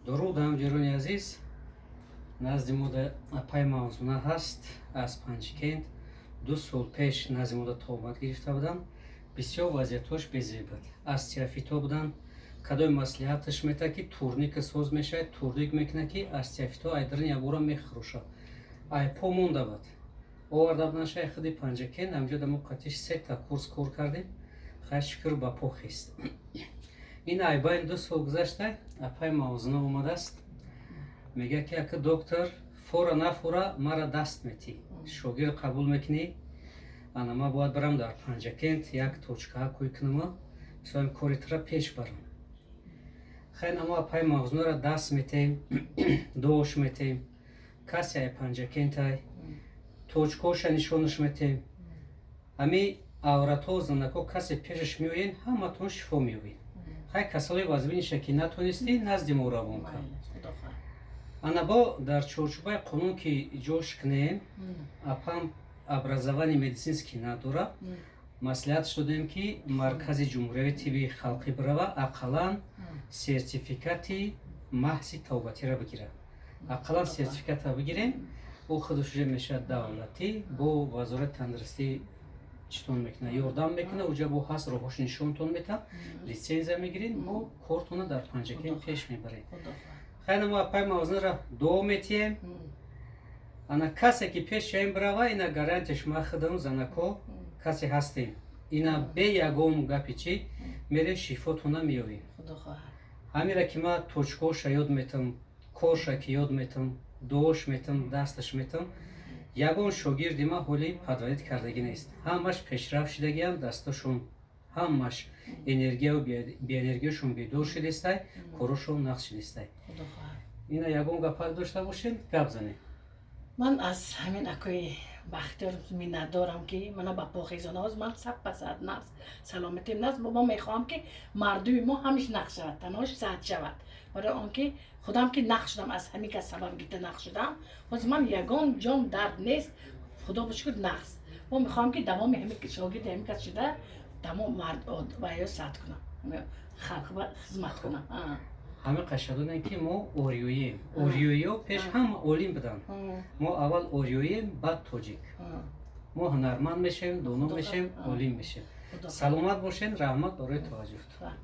Дуруд, ҳамҷирони азиз. Назди мо апай Мавзуна ҳаст аз Панҷикент. 2 сол пеш назди мода табобат гирифта буданд. Бисёр вазъиятҳош безеб буд, остеофито буданд. Кадоми маслиҳаташ мета, ки турника соз мешавад, турник мекунад, ки остеофито айдарин якбора мехӯрошад, ай по монда буд. Оварда буданд шай худи Панҷакент. Ҳамҷода мо қатиш сета курс кор кардем. Хай, шукр, ба по хест. Ин айбайн 2 сол гузашта апай Мавзуна омадааст, мегӯяд, ки ака доктор, фора нафора мара даст метӣ, шогирд қабул мекунӣ. Ана ман бояд барам дар Панҷакент як точкаҳа кӯй кунама, соҳиб кори тра пеш барам. Хай, намо апай Мавзунаро даст метем, дуош метем. Касе ай Панҷакентай, точкоша нишонаш метем. Ҳами авратҳо, занако, касе пешаш меоен, ҳаматон шифо меёбед. Хай, касалои вазбиниша ки натонистӣ, назди мо равон кун. Ана бо дар чорчӯбаи қонун ки ҷош кунем, апам образование медицинский надора. Маслиҳат додем, ки Маркази ҷумҳуриявии тибби халқӣ бирава, ақаллан сертификати маҳзи табобатиро бигирад. Ақаллан сертификата бигирем, ӯ худаш уже мешавад давлатӣ, бо Вазорати тандурустӣ читон мекунад, ёрдам мекунад. Уҷа бо ҳаст роҳош нишонтон метам, литсензия мегиред, бо кортона дар Панҷакент пеш мебаред. Хайна мо апай Мавзунро дуо метиҳем. Ана касе ки пеш шаем бирава, ина гарантияш ма худам. Занако, касе ҳастем, ина бе ягон гапи чӣ мерем, шифотона меёвем. Ҳамира ки ма точкоша ёд метам, корша ки ёд метам, дуош метам, дасташ метам. Ягон шогирди ма ҳоли подводить кардагӣ нест, ҳамаш пешрафт шидагиам. Дасташон ҳамаш энергияу биоэнергияшон бедор шудистай, корошон нақс шудистай. Ина ягон гапак дошта бошед, гап занед. Ман аз ҳамин акои Бахтиёр миннатдорам, ки мана ба по хезона. Ман саб пасад нақс, саломатим нақс. Мо мехоҳам, ки мардуми мо ҳамиш нақс шавад, танош саҳат шавад, барои он ки худам ки нақс шудам, аз ҳамин кас сабаб гирифта нақс шудам. Ҳозир ман ягон ҷон дард нест, худо ба шукр, нақс. Мо мехоҳам, ки давоми ҳамин шогирди ҳамин кас шуда, тамом мард ваё саҳат кунам, халқ ба хизмат кунам. Ҳама қашадонем, ки мо ориёием. Ориёиҳо пеш ҳама олим буданд. Мо аввал ориёием, баъд тоҷик. Мо ҳунарманд мешавем, доно мешавем, олим мешавем. Саломат бошед, раҳмат барои таваҷҷӯҳтон.